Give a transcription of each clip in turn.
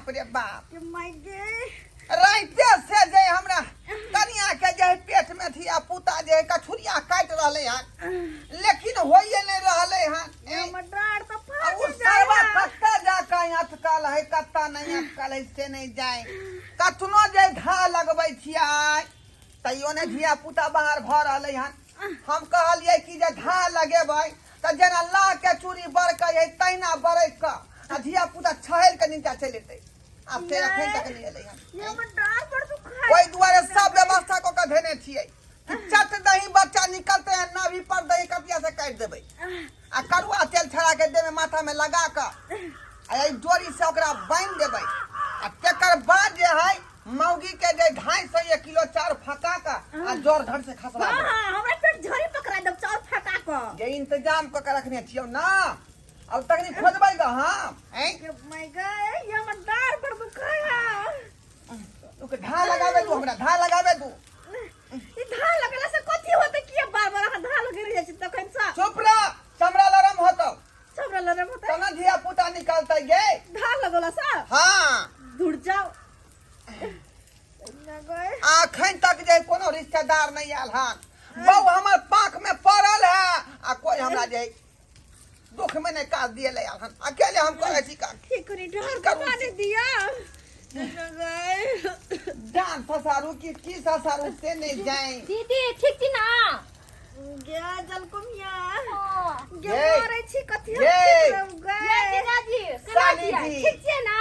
बाप रे बाप। गे माय गे। राइते से जे हमरा कनिया के जे पेट में धिया पुता जे कठुरिया काटि रहलै हन, लेकिन होइए नहि रहलै हन। हमर डाँड़ तऽ आ ओ फाटि जाइ सरवा है। कत्ता जा कऽ अटकल है, कत्ता नहि अटकल है से नहि जाय। कतनो जे घा लगबै छियै तैयो नहि धिया पुता बाहर भऽ रहलै हन। हम कहलियै कि जे घा लगेबै तऽ जेना लाह के चूड़ी बरकै है तहिना बरैक कऽ आ धिया पुता छहैल के नीचा चलि एतै। आ फेर अखन तक नहि एलै हन। ये हमर डाँड़ पर दुखाइ। ओहि दुआरे सब व्यवस्था कऽ के धेने छियै कि चट दही बच्चा निकलते हैं नाभि पर दही कटिया से काटि देबै आ करुआ तेल छड़ा के देबै माथा में लगा कऽ आ एहि डोरी से ओकरा बान्हि देबै आ तकर बाद जे है मौगी के जे 250 किलो चाउर फका कऽ आ जोर धर से खसवा हाँ देबै। हाँ, हमरा पेट झड़ी पकड़ा देब चाउर फका कऽ। जे इंतजाम कऽ के रखने छियौ ना, अब तखनी खोजबै गऽ हम हैं? गे my गे, ये हमर डाँड़ पर दुखाइ है। ओके धा लगाबे दू, हमरा धा लगाबे दू। ई धा लगेला से कथी होतै? किया बार बार अहाँ धा लगेने जाइ छी तखन से? चुप रह, चमड़ा लरम होतौ। चमड़ा लरम होतै? तना धिया पुता निकलतै गे धा लगोला से। हाँ। दूर जाओ। अखन तक जे कोनो रिश्तेदार नहीं आयल हन, बहू हमर पाख में पड़ल है आ कोई हमरा जे दुख में नहीं काज दिए ले आयल हन। अकेले हम करै छी काम। ठीक करी ढार करू। पानी दिया। जान ससारू की ससारू से नहीं जाए। दीदी ठीक छी ना? गे जलकुमिया। हाँ। गे ये। मरै छी कथी हम ये। ठीक रहू गे। ये जीजाजी केना साली छियै? जी। ठीक छियै ना?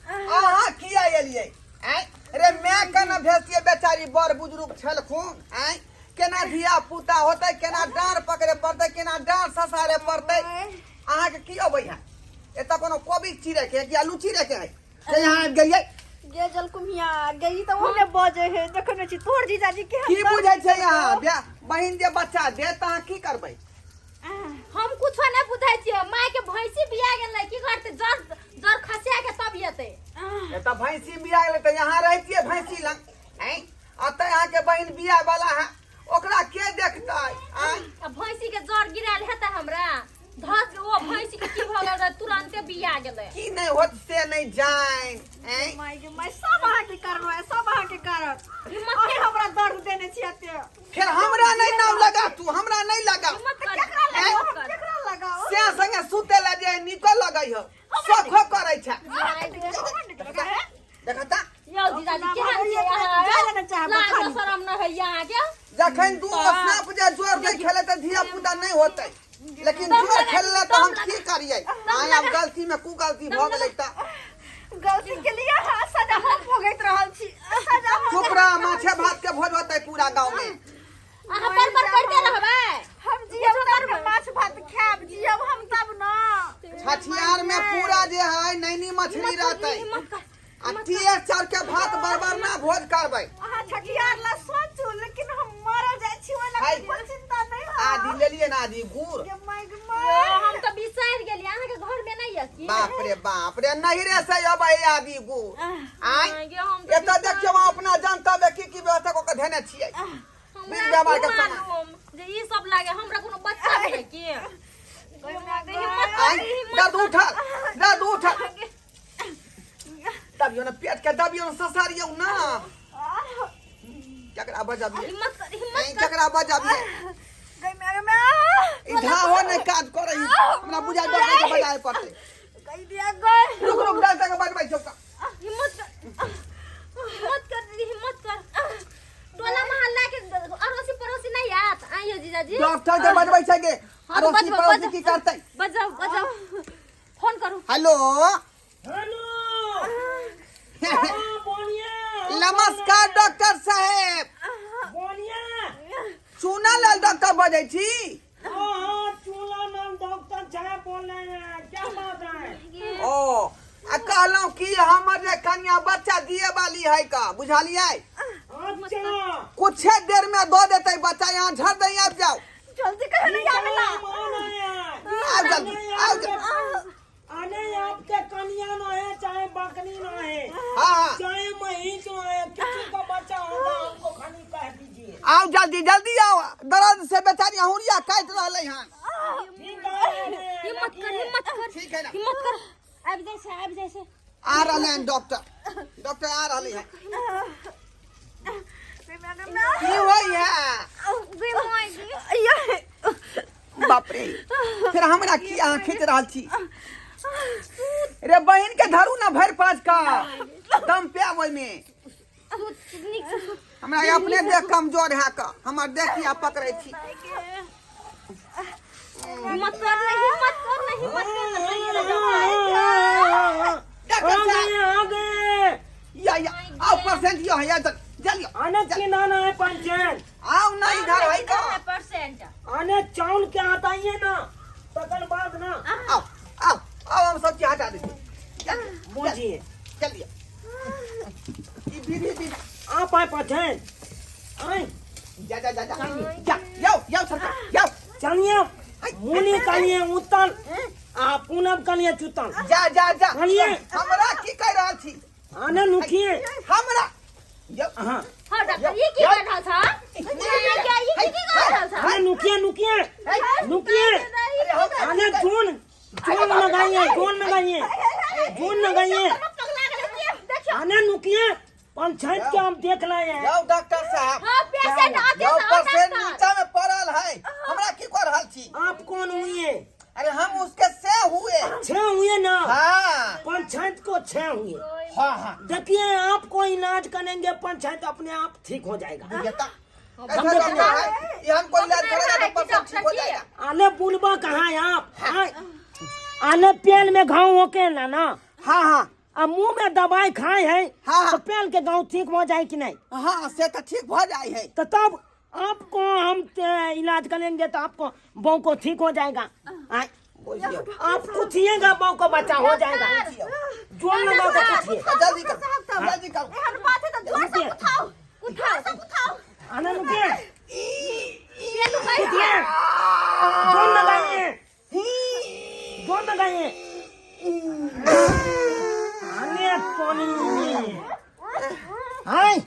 अहाँ किया एलियै? आँय रे माय केना भेजतियै? बेचारी बड़ बुजुर्ग छलखुन। आँय, केना धिया पुता होतै, केना डाँड़ पकड़े पड़तै, केना डाँड़ ससारे पड़तै? अहाँके की अबै है? एतऽ कोनो कोबी चिड़ै के कि आलू चिड़ै के है जे यहाँ आबि गेलियै? गे जलकुमिया गे, ई तऽ ओहने बजै है देखै छी तोहर जीजाजी के। की बुझै छै अहाँ? बहिन जे बच्चा देत तऽ अहाँ की करबै? हम कुछो नहीं बुझै छियै। माय के भैंसी बिया गेलै, की करतै? जर जर खसिया के तब एतै। एतऽ भैंसी बिया गेलै तऽ यहाँ रहितियै भैंसी लग। आँय, अतऽ अहाँके बहिन बिया वाला है, ओकरा के देखतै? आँय, आ भैंसी के जर गिरायल हेतै हमरा धस ओ भैंसी के की भऽ गेल रहै, तुरंते बिया गेलै। की नहि होत से नहि जानि। आँय, माय गे माय, सब अहाँके कारण है, सब अहाँके कारण। हिम्मत अहीं हमरा दर्द देने छी एते। फेर हमरा नहि नाम लगा तू, हमरा नहि लगा। हिम्मत कर। केकरा लगाओ? हिम्मत कर। केकरा लगाओ? से संगे सुते ला जे निको लगै हो, सखो करै छै। देखता यौ जीजाजी, केहन छियै अहाँ? जाय ने चाहब लाज बखानी। शरम नहि होइए अहाँके? जखन दू स्नाप जे जोर नहि खेले तऽ धिया पुता नहि होतै, लेकिन जोर खेलले तऽ हम की करियै? आइ आब गलती में कु गलती भऽ गेलै तऽ गलती के लिए अहाँ सजा हम भोगैत रहल छी, सजा हम। चुप रह, माछे भात के भोज होतै पूरा गाँव में। अहाँ पर पर करिते रहबै। हम जियब तब ने माछ भात खायब, जियब हम तब न। छठियार में पूरा जे है नैनी मछली रहतै हिम्मत कर। आ टीएस चाउर के भात बरबर ना भोज करबै। अहाँ छठियार ला सोचू, लेकिन हम मरल जाइ छी ओहि ला हाय। कोनो चिंता नहि हो। आदि लेलियै ना, आदि गुड़। गे my गे यौ, my. हम तऽ बिसरि गेलियै, अहाँके घर में नहि यऽ की? बाप रे बाप रे, नहिरे से अबै आदि गुड़। आँय, गे, हम तऽ एतऽ देखियौ अहाँ अपना जनतब की की व्यवस्था कऽ के धेने छियै। हमरा बीच व्यवहार की के सामान। मालूम जे ई सब लागे हमरा कोनो बच्चा छै की? हिम्मत कर, आँय, हिम्मत दर्द उठल, दर्द उठल। दबियौ ने पेट के, दबियौ ने, ससारियौ ना। केकरा बजबियै? हिम्मत कर, हिम्मत आँय, कर। केकरा बजबियै? गई my गे my. ई धाहो नहि काज करै, हमरा बुझाइ डॉक्टर के बजाय पड़तै। गई दिया गई। रुक रुक, डॉक्टर के बजबै छौ। हिम्मत कर, हिम्मत कर दीदी, हिम्मत कर। टोला मोहल्ला के अड़ोसी पड़ोसी नहीं आत? आइयो जीजाजी। डॉक्टर के बजबै छै गे? हाँ, तो अड़ोसी बजबो, पड़ोसी बजबो। की करतै? बजाओ बजाओ, फोन करू। हेलो। हेलो, हाँ, बोलिए। नमस्कार डॉक्टर साहेब। बोलिए। चूना लाल डॉक्टर बजै छी? हाँ हाँ, चूल्हा नाम डॉक्टर साहब बोल रहे हैं, क्या बात है? ओ आ कहलहुँ कि हमर जे कनिया बच्चा दिए वाली है का, बुझलियै? अच्छा। कुछे देर में दऽ देतै बच्चा, यहाँ झड़ दही आबि जाओ। जल्दी कहे नहीं ठीक है, आवेला। हम आ रहे हैं। आउ जल्दी, आउ जल्दी। अरे आपके कन्या ना है, चाहे बकरी ना है, हाँ हाँ, चाहे महीस ना है, किसी का बच्चा होगा हमको खाली कह दीजिए। आओ जल्दी जल्दी आओ, दर्द से बेचारी अहुरिया काटि रहलै हन। ठीक है, हिम्मत कर, हिम्मत कर। ठीक है ना? हिम्मत कर, आबि जाइ छै, आबि जाइ छै। आ रहले हन डॉक्टर, डॉक्टर आ रहले हन। की होई है? बाप रे, फिर हमरा की अहाँ खींच रहल छी? रे बहिन के धरू ना भरि पाँच का दम पे ओहिमे। हमरा अपने देह कमजोर है का, हमर देह किया पकड़ै छी? हिम्मत कर ना, हिम्मत कर ना, हिम्मत कर ना, डॉक्टर आ साहब गए आ गए। या या आओ परसेंट यो है, या जल जल्दी आने की ना ना है पंचायत। आओ ना इधर है का परसेंट आने चाउल के आता ही है ना तकन बाद ना। आओ आओ आओ, हम सब चीज हटा देते। बोलिए चलिए ई बीड़ी बीड़ी आप आए पंचायत आए। जा जा जा जा जा, जाओ जाओ सरकार जाओ। चलिए मुनी कलिए उतल आ पूनम कलिए चुतल। जा जा जा। चलिए। हमरा की कह रहल छी? आने नुकिए हमरा यौ। हाँ हां डॉक्टर ये की कर रहल छा? ये क्या ये की कर रहल छा? आने नुकिए नुकिए नुकिए। आने जोन जोन लगाइए जोन लगाइए जोन लगाइए। आने नुकिए पंचायत के हम देख रहे हैं। यौ डॉक्टर साहब। हां पेशेंट आते यौ था परसेंट नीचा में पड़ल है, हमरा की कर रहल छी? आप कौन हुए? अरे हम उसके से हुए। छह हुए ना? हाँ। पंचायत को छह हुए। हाँ हाँ। देखिए आपको इलाज करेंगे पंचायत अपने आप ठीक हो जाएगा। कैसा डॉक्टर है ये? हमको इलाज करेगा तो परसेंट ठीक हो जाएगा। आने बुलबा कहाँ है आप? आने पेल में घाव होके ना ना। हाँ हाँ। अब मुंह में दवाई खाए है। हाँ। तो पेल के घाव ठीक हो जाए कि नहीं? हाँ से तो ठीक हो जाए है। तो तब आपको हम इलाज करेंगे तो आपको बहू को ठीक हो जाएगा। आप पूछिएगा बहू को बच्चा हो जाएगा। जोर लगा के पूछिए। जल्दी करो जल्दी करो। एहन बात है तो जोर से उठाओ उठाओ सब उठाओ। आनंद रुकिए पूछिए जोर लगाइए जोर लगाइए। आने पानी हाय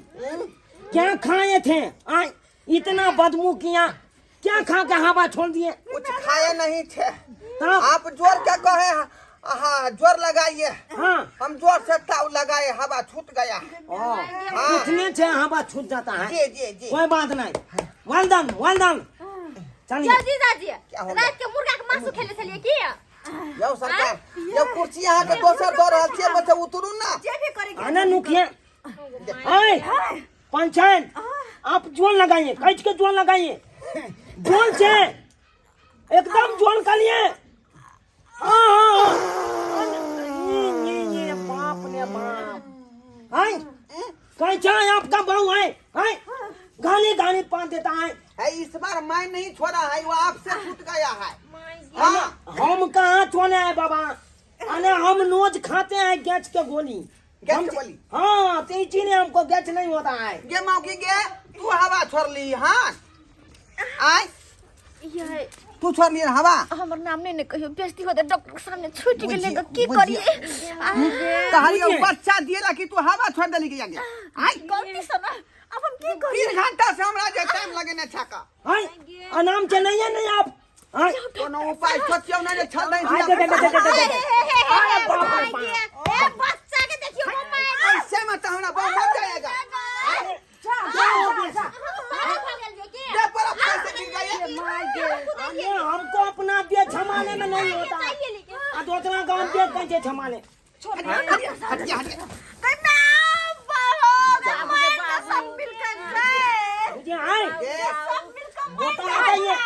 क्या खाए थे? आए इतना बदबू किया, क्या खा के हवा छोड़ दिए? कुछ खाए नहीं थे। तब आप जोर क्या कहे? हाँ जोर लगाइए। हाँ हम जोर से ताव लगाए, हवा छूट गया। हाँ उठने से हवा छूट जाता है। जी जी जी। कोई बात नहीं, वेल डन वेल डन। चलिए जल्दी दादी क्या हो गया? रात के मुर्गा के मांसु खेले छलिए की? यौ सरकार यौ कुर्सी यहाँ के दोसर दऽ रहल छियै, बच्चा उतरू ना। जे भी करे के आना नुकिए आए पंचायत आप जोन लगाइए, कैच के जोन लगाइए, जोन से एकदम जोन कर लिए। हाँ हाँ ये ये बाप ने बाप आए कैचा है आपका बहू है आए गाली गाली पान देता है। है इस बार मैं नहीं छोड़ा है, वो आपसे छूट गया है। हाँ हम कहाँ छोड़े हैं बाबा? अरे हम रोज खाते हैं गैस के गोली। गैस के गोली? हाँ तो इसीलिए हमको गैस नहीं होता है। गे मौकी गे तू हवा छोड़ ली। हाँ आय ये तू छोड़ ली हवा। हमर नाम नहीं ने कहियो, बेइज्जती होते डॉक्टर के सामने छूट गेलै बुझियो, त की बुझियो। करिए? कहलियो बच्चा दिएला कि तू हवा छोड़ देली के आगे। आय गलती से ना अब हम की करिए? 3 घंटा से हमरा जे टाइम लगेने छा का। आय अनाम से नहीं है नहीं आप आय कोनो उपाय सोचियो ना जे छल नहीं आय दे दे दे दे दे दे आय बाप रे बाप। ए बच्चा के देखियो मम्मा ऐसे में तो हमरा बहुत मर जाएगा। क्या हो गया? दे पर अब कैसे गिर गए? अरे हमको अपना दिए छमाने में नहीं होता, आ दूसरा गांव दिए कैसे छमाने? हटिया हटिया हटिया। सब मिलकर गए, मुझे आए ये सब मिलकर मोटा आता ही है,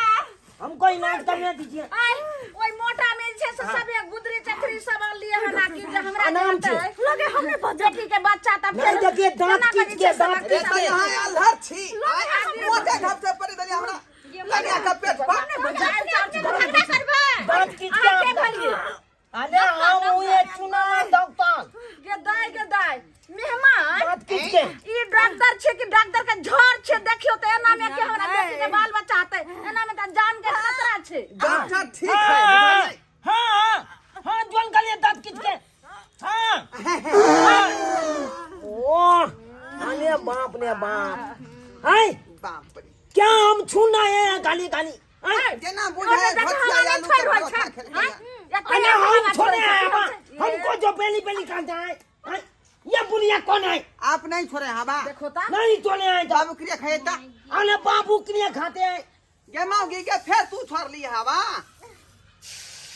हमको इलाज करने दीजिए। आय ओइ मोटा में छै से सब एक गुदरी चथरी सब लिए हना कि जे हमरा अनाम छै। लगे हमरे बेटी के बच्चा तब नहीं देखिए दांत खींच के दांत रे खींच तो के यहाँ अलहर छी। आय मोटे घाप से पड़ी देली हमरा लगे का पेट पर। दांत खींच के आपका। अरे हम हुए चुनाव डॉक्टर गे दाय गे दाय मेहमान दांत खींच के। ई डॉक्टर छै कि डॉक्टर के झोर छै? देखियो त एना में के हमरा बेटी के बाल बच्चा हतै, एना में त जान के खतरा छै। डॉक्टर ठीक है हाँ बुझलियै? हाँ हाँ हाँ जोन कर लिए दांत खींच के। हाँ हाँ। ओ अरे बाप ने बाप। आय बाप रे क्या हम छूना है गाली गाली? आय जेना बुझाय देखो, घोटिया हमरा आलू नहि के छोड़ि रहल परोठा छै। खेलकै। अरे हम छोड़े हैं बाबा, हमको जो बेली बेली खाते हैं हैं? ये बुढ़िया कौन है? आप नहीं छोड़े हवा। देखो ता। नहीं छोड़े हैं तो। बाबू क्रिया खाए ता। अरे बाबू क्रिया खाते हैं। गे माउगी गे, फेर तू छोड़ ली हवा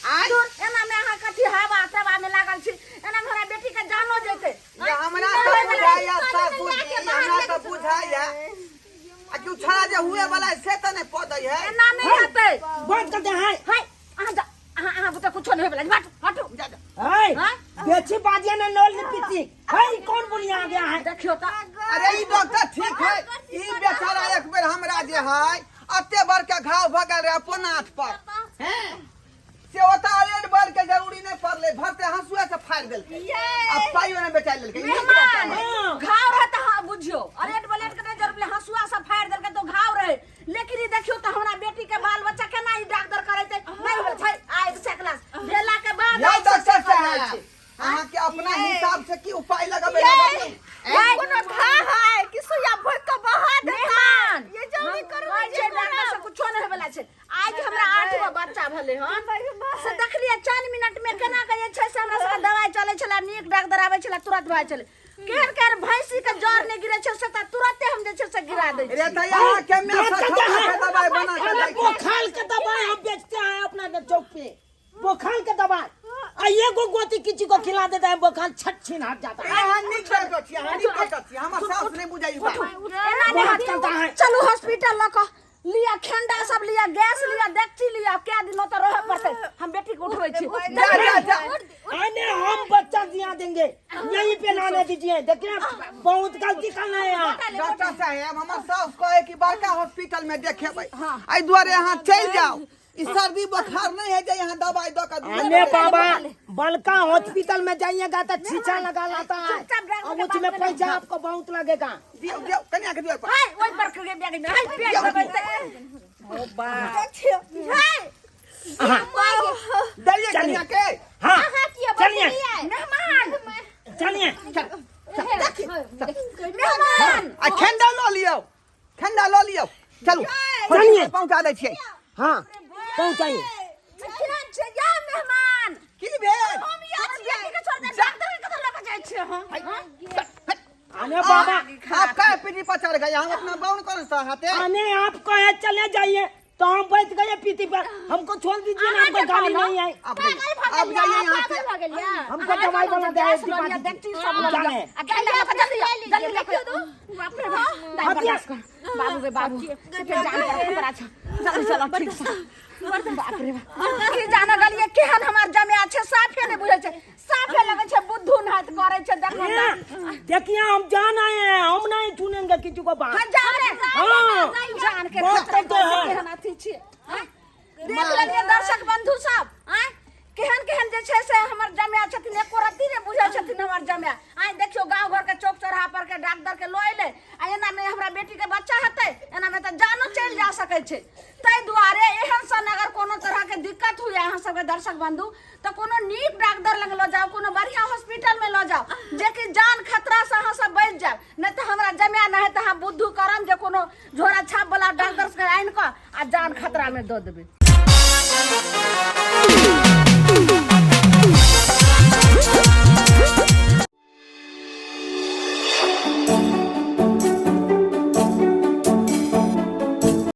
आय। दूर, एना में अहाँ कथी हवा तवा में लागल छी? एना में हमरा बेटी के जानो जेतै। ये हमरा तो बुझाया सासू जी, हमरा तो बुझाया आ क्यों छड़ा जे हुए वाला है, से तो नहीं पौधे है। एना नहीं हेतै। बात करते हैं। हाय, अहाँ जा, अहाँ अहाँ बुते कुछो नहीं होय बला, हटू हटू। जा जा। है हाँ? बेची बाजिया ने नॉल नहीं पीती है, कौन बुढ़िया आ गया है? देखियो त। अरे ई डॉक्टर ठीक है, ई बेचारा एक बेर हमरा जे है अते बड़का घाव भऽ गेल रहे पोनाथ पर हैं, से ओता रेड बल के जरूरी नहीं पड़ले, भरते हंसुआ से फाड़ देलकै आ पाइयो ने बेचा लेलकै। मेहमान, हाँ। घाव रहे त हाँ बुझियो, अरे बलेट के नहीं जरूर, हंसुआ से फाड़ देलकै तो घाव रहे, लेकिन ई देखियो त हमरा बेटी के बाल बच्चा केना ई डॉक्टर करेतै? नहीं होल छै। आइ सेकलास भेला के बाद यौ आइ से डॉक्टर सेकल जाइ साहब छै। अहाँ के अपना हिसाब से की उपाय लगबे? ये कोनो घा है कि सुइया भोग के बहा देता? मेहमान, ये जल्दी करू। कहै जे छै डॉक्टर से करब। कुछो नहीं होय छै। आज हमरा 8 गो बच्चा भेलै हन से देखलियै 4 मिनट में केना के जे छै से हमरा सबके दवाई चलै छलै, नीक डॉक्टर आबै छलै, तुरंत भए छलै। केहन केहन भैंसी के जर नहि गिरै छै से तऽ तुरंते हम जे छै से गिरा दै रे छियै। त यहाँ के में बात से करते छोटा हैं। के दवाई बना के अरे दै छै। बोखाल के दवाई हम बेचते हैं अपना चौक पे, बोखाल के दवाई, आ एगो गोती किसी को खिला देता है, बोखाल छट छीन हट जाता है। अहाँ नीक डॉक्टर छी, अहाँ नीक डॉक्टर छी, हमर सास नहीं बुझाई बात। एना नहि बहुत हट चलता है। चलू हॉस्पिटल लऽ कऽ लिअ, खेंडा सब लिअ, गैस लिअ, डेकची लिअ, कै दिन ओतऽ रहऽ पड़तै। हम बेटी के उठबै छी। जा जा जा। अरे हम बच्चा दिया देंगे, यहीं पे लाने दीजिए। देखिए बहुत गलती कर रहे हैं आप। डॉक्टर साहेब, हमर सास कहे कि बड़का हॉस्पिटल में देखेबै, एहि दुआरे अहाँ चलि जाउ। ई सर्दी बुखार नहीं है जे यहाँ दवाई दऽ के दूर। अरे बाबा, बलका हॉस्पिटल में जाइएगा तो छीछा लगा लाता है चुपचाप ड्राइवर और के उसमें बात में पैसा आपको बहुत लगेगा। दियौ दियौ, कनिया के दियौ। हाय, ओहि पर के बैग में हाय पेट देबै तऽ ओ बा। देखियो हाय। हाँ, देलियै चलिए। कनिया के। हाँ अहाँ किया चलिए। बजलियै? मेहमान। चलिए। मेहमान। आ ठंडा लऽ लियौ, ठंडा लऽ लियौ, चलू। चलिए। पहुंचा दै छियै। हाँ पहुँचाइए। केहन छै या मेहमान? की भेल? हम यार बेटी के छोड़ दे, डॉक्टर के कतऽ लऽ कऽ जाइ छियै हम? अरे बाबा, आप का पीठी पर चढ़ गए? हम अपना बाउन कर हाथे। अरे आप कहे चले जाइए तो हम बैठ गए पीठी पर, हमको छोड़ दीजिए ना, हमको गाली नहीं आई। आप जाइए, आप जाइए यहाँ से। हमको दवाई बना दे, गैस लऽ लिअ, डेकची सब लऽ लिअ। आ ठंडा लऽ कऽ जल्दी आउ, जल्दी लऽ कऽ। बाप रे बाप, दाइ बर्दाश्त कर। बाबू गे बाबू, कते जान पर खतरा छौ। जल्दी चलऽ ठीक से। बाप रे बाप, की जाने गेलियै केहन हमर जमाय छै, साफे नहि बुझै छै, साफे लगै छै बुद्धू नाथ करै छै। देखो तऽ। देखिए हम जान आए हैं, हम नहीं सुनेंगे किसी को बात। हाँ, जान हाँ। जान के बहुत खतरा करते करै छै, हैं। केहन अथी छियै। आँय? देख लेलियै दर्शक बंधु सब, आँय, केहन केहन जे छै से हमर जमाय छथिन, एको रत्ती नहि बुझै छथिन हमर जमाय। आँय देखियौ, गाँव घर के चौक चौराहा पर के डॉक्टर के लऽ अयलै आ एना मे हमरा बेटी के बच्चा हेतै, एना मे तऽ जानो चलि जा सकै छै। ताहि दुआरे एहन सन अगर कोनो तरह के दिक्कत हुए अहाँ सबके दर्शक बंधु, तऽ कोनो नीक डॉक्टर लग लऽ जाउ, कोनो बढ़िआँ हॉस्पिटल मे लऽ जाउ, जेकि जान खतरा से अहाँ सब बचि जायब। नहि तऽ हमरा जमाय नहि तऽ अहाँ बुद्धू करम जे कोनो झोरा छाप वाला डॉक्टर सबके आनि कऽ आ जान खतरा मे दऽ देबै।